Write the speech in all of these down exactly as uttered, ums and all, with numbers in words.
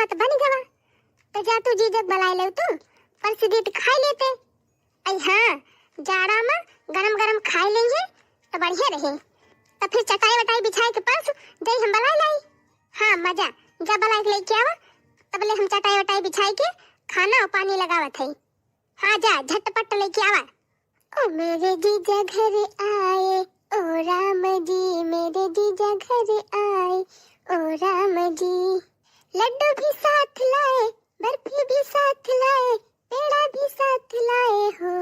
तो बन गवा। तो जा तू जीजक बलाए लेउ तू, पलस दीत खाई लेते। अई हाँ, जाड़ा मा गरम गरम खाई लेइहे तो बढ़िया रही। तो फिर चटाई वटाई बिछाए के पलस जाई हम बलाए लाई। हाँ अम्मा जा, जा बलाए के लेके आवा, तबले हम चटाई वटाई बिछाए के खाना और पानी लगावत हई। हाँ जा, झटपट लेके आवा। ओ मेरे जीजा घर आए, ओ राम जी, मेरे जीजा घर आए, ओ राम जी। लड्डू भी साथ लाए, बर्फी भी साथ लाए, पेड़ा भी साथ लाए हो।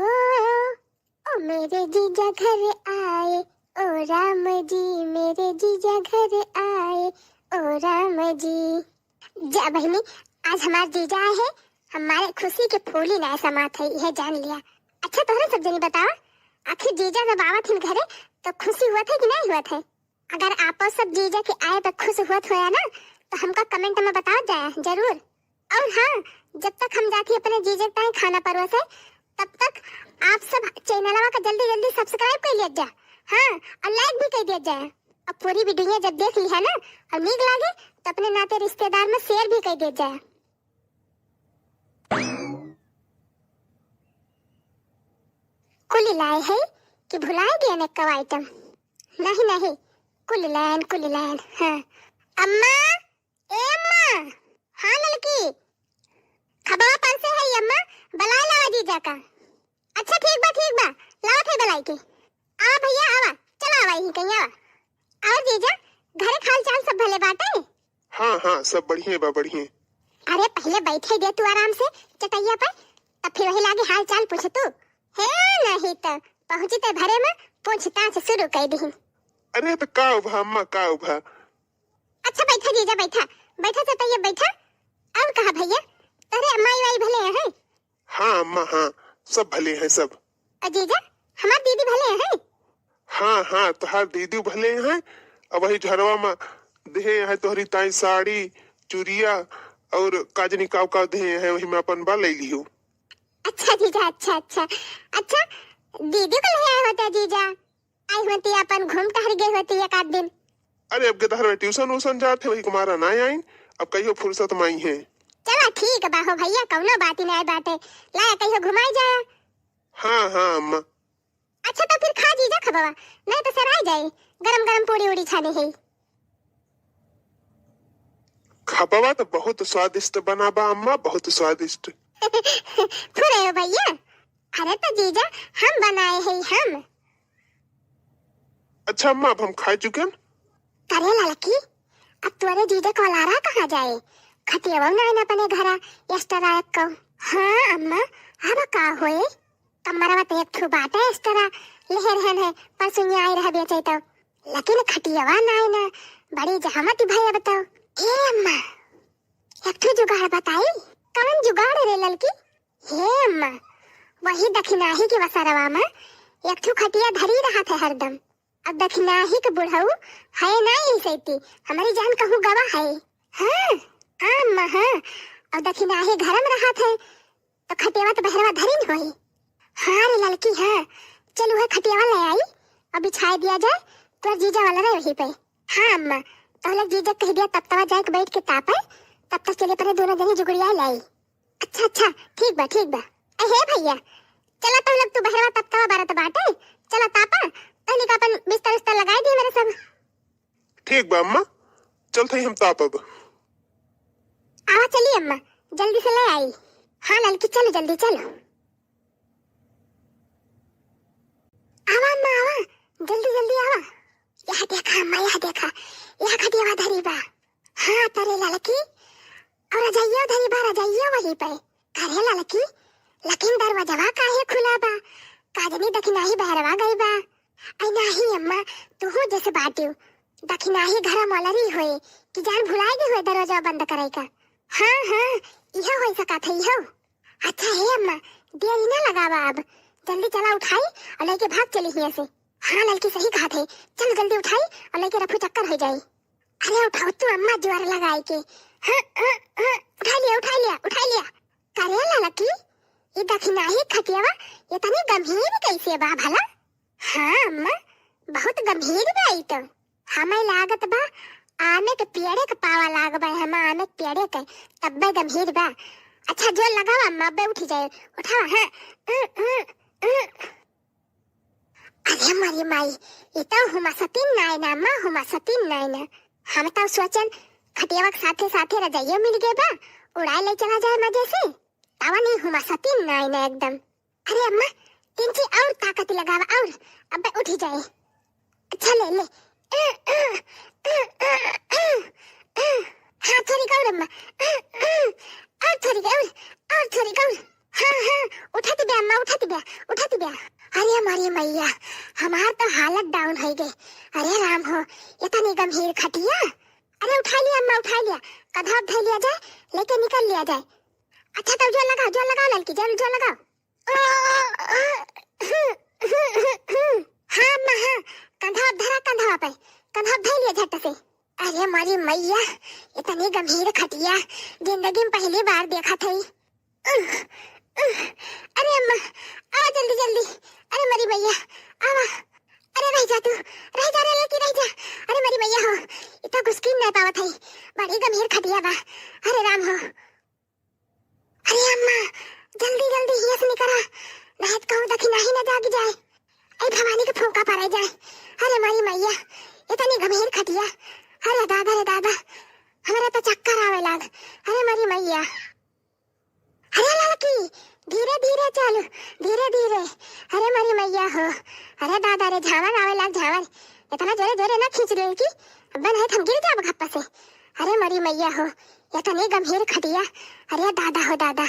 ओ मेरे जीजा घर आए, ओ राम जी, मेरे जीजा घर आए, ओ राम जी। जा बहिनी, आज हमार जीजा आए हैं, हमारे खुशी के फूली ना समात है, यह जान लिया। अच्छा, तोहरे सब जनी बतावा, आखिर जीजा जब आवत हिन घरे, तो खुशी हुआ था कि नहीं हुआ था? अगर आपो सब जीजा के आए पर खुश हुआ होया ना, तो हमका comment में बता जाए जरूर। और हाँ, जब तक हम जाके अपने जीजा के ताई खाना परोसे, तब तक आप सब चैनलवा का जल्दी जल्दी subscribe कर लिया जा, हाँ, और like भी कर दिया जाए। अब पूरी video जब देख ली है ना और नीक लागे, तो अपने नाते रिश्तेदार में share भी कर दिया जाए। कुल लाए है कि भुलाए गए ने कव item? नहीं नहीं, कुल लायन, कुल लायन। हाँ अम्मा, ए अम्मा। हाँ ललकी, खबवा पर से है अम्मा, बलाए लावा जीजा का। अच्छा ठीक बा, ठीक बा, लावत है बलाई के। आवा भैया आवा, चला आवा यहीं कहीं आवा। और जीजा, घरे के हाल चाल सब भले बाटे? हाँ हाँ, सब बढ़िया बा, बढ़िया। अरे पहले बैठे दे तू आराम से चटैया पे, तब फिर वही लागे हाल चाल पूछ तू। हे नहीं तो पहुँची ते भरे में पूछताछ शुरू कर दी। अरे तो का उभा अम्मा, का उभा? अच्छा बैठा जीजा, बैठा, बैठा चटैया बैठा। और कहा भैया, तोहरे माई वाई भले हैं? हाँ अम्मा, हाँ, सब भले हैं सब। अ जीजा, हमार दीदी भले हैं? हाँ हाँ, तोहार दीदी भले हैं। अब वही झरवा में देहे हैं तोहरी ताई साड़ी, चुरिया और काजनी काव काव देहे हैं, वही में अपन बा ले लियो। अच्छा जीजा, अच्छा अच्छा। अच्छा, दीदी को ले आए होते जीजा, आई होती अपन घूम टहर गई होती एक आध दिन। अरे अब के तहर ट्यूशन वूशन जात है, वही कुमारा ना आइन, अब कहियो फुर्सत में आई है। चला ठीक बा हो भैया, कौनो बात ही नहीं बाटे, लाया कहियो घुमाई जाया। हाँ हाँ अम्मा। अच्छा तो फिर खा जीजा खबवा, नहीं तो सराय जाई, गरम गरम पूड़ी उड़ी छाने है। खबवा तो बहुत स्वादिष्ट बना बा अम्मा, बहुत स्वादिष्ट। फुरे हो भैया, अरे तो जीजा हम बनाए हैं हम। अच्छा अम्मा, अब हम खा चुके हैं। करे ललकी, अब तोरे जीजा को लारा कहाँ जाए? खटियावा ना आइन अपने घरा, extra एक को। हाँ अम्मा, अब का होए? कमरवा तो एक ठो बाटे extra, लेहे रहन है, परसों आए रह बेचे तो। लेकिन खटियावा ना आइन, बड़ी जहमत भई अब तो। हे अम्मा, एक ठो जुगाड़ बताई। कवन जुगाड़ रे ललकी? हे अम्मा, वही दखिनाही के वसरवा में एक ठो खटिया धरी रहत है हरदम। अब दखिनाही के बुढ़ऊ है ना यही सैती, हमारी जान कहूँ गवा है। हाँ, हाँ अम्मा, हाँ। अब दखिनाही घर में रहत है, तो खटियावा तो बहरवा धरी न होई। हाँ रे ललकी, हाँ। चल उहे खटियावा ले आई और बिछाए दिया जाए, तोर जीजा वाला रहे वहीं पे। हाँ अम्मा, तोहले जीजा कह दिया तब तवा जाए के बैठ के तापे, तब तक चले परे दोनों जनी जुगड़िया लाई। अच्छा अच्छा, ठीक बा, ठीक बा। ए हे भैया, चला तो लोग तू बहरवा तब तवा बरत बाटे, चला तापा, तहनी का अपन बिस्तर उस्तर लगाई दी मेरे सब। ठीक बा अम्मा, चलत हई हम तापब। आवा चली अम्मा, जल्दी से ले आई। हाँ ललकी, चलो जल्दी चलो। आवा अम्मा आवा, जल्दी जल्दी आवा। यह देखा अम्मा, यह देखा, यह खटियावा धरी बा। हाँ तरे ललकी, और रजाइयो धरी बा, रजाइयो वही पे। अरे ललकी, लेकिन दरवाजवा काहे खुला बा? का जनी दखिनाही बहरवा गई बा। आई नाही अम्मा, तुहू जैसे बाटियो। दखिनाही घरा मलरी होए कि जान भुलाए गई होए दरवाजा बंद करे का। हाँ हाँ, इहो होई सकत है, इहो। अच्छा हे अम्मा, देरी ना लगावा अब, जल्दी चला उठाई और लेके भाग चली हियां से। हाँ ललकी सही कहत है, चल जल्दी उठाई और लेके रफू चक्कर हो जाई। अरे उठाओ तू अम्मा जोर लगाई के। हाँ हाँ हाँ, उठा लिया उठा लिया उठा लिया। करे ललकी, ये दखिनाही खटियावा ये तनी गंभीर कैसे बा भला? हाँ अम्मा, बहुत गंभीर बा ई तो। हमें लागत बा आमे के पेड़े के पावा लाग बा, हम आमे के पेड़े के, तब्बे गंभीर बा। अच्छा, जोर लगावा, अम्मा, अब्बे उठी जाए, उठावा, हाँ। अरे मारी माई, ई तो हुमासतीन नाय ना, अम्मा, हुमासतीन नाय ना। हम तो सोचन, खटियावा के साथे साथे रजाइयो मिल गए बा, उड़ाए ले चला जाए मजे से। तावा नहीं हुमासतीन नाय ना एकदम। अरे अम्मा, तिनची और ताकत लगावा और, अब्बे उठी जाए। अच्छा ले, ले। हाँ, थोड़ी और अम्मा। और थोड़ी और, और थोड़ी और। हाँ, हाँ, उठाती बे अम्मा, उठाती बे, उठाती बे। अरे हमारी मैया, हमार तो हालत down होइ गई। अरे राम हो, इतनी गंभीर खटिया। अरे उठा लिया अम्मा, उठा लिया। कधवा धइ लिया जाए, लेके निकल लिया जाए। अच्छा, तब जोर लगाओ, जोर लगाओ ललकी, जोर, जोर लगाओ। हाँ, अम्मा, हाँ, कंधा धरा, कंधा पे, कंधा धइ लिया झट से। अरे मारी मैया, इतनी गंभीर खटिया जिंदगी में पहली बार देखत हई। अरे अम्मा, आवा जल्दी, जल्दी। अरे मारी मैया, आवा। अरे रह जा तू, रह जा रे लड़की, रह जा। अरे मारी मैया हो, इतना घुसकी नहीं पावत हई, बड़ी गंभीर खटिया बा। अरे राम हो। अरे अम्मा, जल्दी जल्दी हियाँ से निकरा, नहीं तो कहूँ दखिनाही न जाग जाए। ऐ भवानी के फूंका पड़े जाए। अरे मारी मैया, इतनी गंभीर खटिया। अरे दादा रे दादा, हमरा तो चक्कर आवे लाग। अरे मारी मैया। अरे लड़की, धीरे धीरे चल, धीरे धीरे। अरे मारी मैया हो, अरे दादा रे, झावर आवे लाग, झावर। इतना जोरे जोरे ना खींच ले कि अब नहीं हम गिर जाब घप्पा से। अरे मारी मैया हो, इतनी गंभीर खटिया। अरे दादा हो दादा।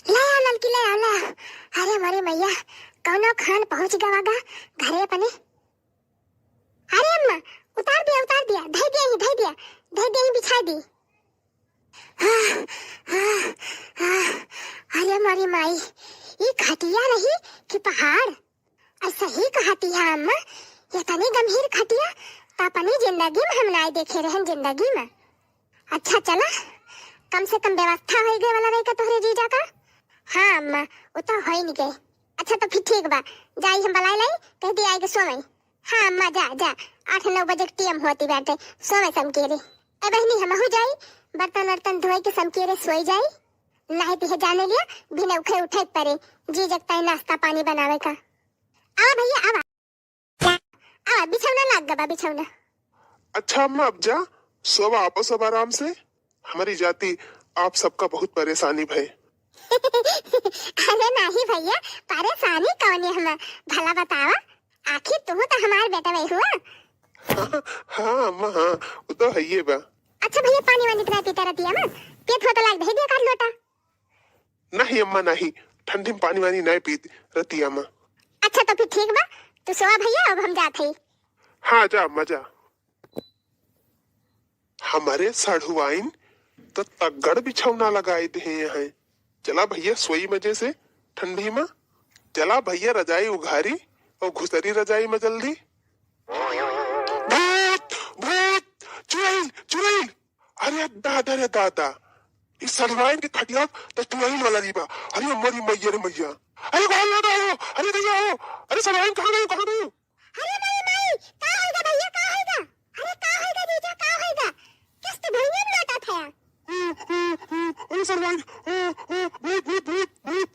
ले आओ ललकी, ले आओ, ले आओ। अरे मारी मैया, कौनो खान पहुँच गवा गा घरे अपने। अरे अम्मा, उतार दिया, उतार दिया, धइ दिया ही, धइ दिया, धइ दिया ही, बिछाइ दी। आह, आह, आह, अरे मारी माई, ई खटिया रही कि पहाड़? अइसा ही कहती है अम्मा, इतनी गंभीर खटिया त अपनी जिंदगी में हम नाय देखे रहन जिंदगी में। अच्छा चला, कम से कम व्यवस्था होइ गए वाला रही का तोहरे जीजा का? हाँ अम्मा, उ तो होइ नहीं गए। अच्छा तो फिर ठीक बा, जाई हम बलाए लाई, कह दी आए के सोवई। हाँ अम्मा, जा, जा, आठ नौ बजे के टीएम होती बाटे, सोवे समकेरे। ए बहिनी, हमहू जाई, बर्तन वर्तन धोए के समकेरे सोई जाई। नाहीं तो ये जाने लिया, बिना उठे उठे परे, जी जगता है नाश्ता पानी बनावे का। आवा भैया, आवा। आवा, बिछौना लाग गबा, बिछौना। अच्छा अम्मा, अब जा, सोवा आपो सब आराम से। हमारी जाति आप सबका बहुत परेशानी भय। अरे नाहीं भैया, परेशानी कौन है हम, भला बतावा, आखिर तू तो हमार बेटा वही हुआ। हाँ, हाँ अम्मा, हाँ, वो तो है ये बा। अच्छा भैया, पानी वानी इतना पीता रहती है ना, पेट हो तो लाग दे दिया कर लोटा। नहीं अम्मा, नहीं, ठंडी में पानी वानी नहीं पीत रहती अम्मा। अच्छा तो फिर ठीक बा, तू सोवा भैया, अब हम जात हई। हाँ, जा अम्मा, जा। हमारे सढ़ुआइन तो तगड़ बिछौना लगाए दे हैं। चला भैया, सोई मजे से ठंडी में। चला भैया, रजाई उघारी और घुसरी रजाई में जल्दी। भूत, भूत, चुड़ैल, चुड़ैल। अरे दादा रे दादा, ई सढ़ुआइन के खटिया तो चुड़ैल वाला रही बा। अरे मोरी मैया रे मैया, अरे बाहर ना हो, अरे भैया हो, अरे सढ़ुआइन कहाँ गई, कहाँ गई? अरे माई, माई, का होइगा भैया, का होइगा? अरे का होइगा जीजा, का होइगा? किस्त भैया में लौटत है। अरे सढ़ुआइन, भूत, भूत, भूत, भूत।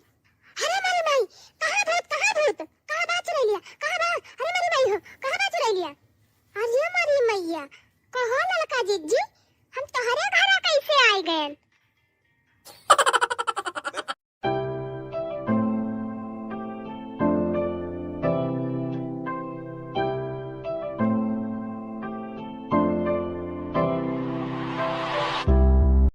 अरे माई, माई, कहाँ भूत, कहाँ भूत? कहाँ बा चुड़ैलिया? कहाँ बा? अरे माई, माई हो, कहाँ बा चुड़ैलिया? अरे माई, मैया, कहो ललका जिज्जी, हम तोहरे घरा कैसे आइ गएन?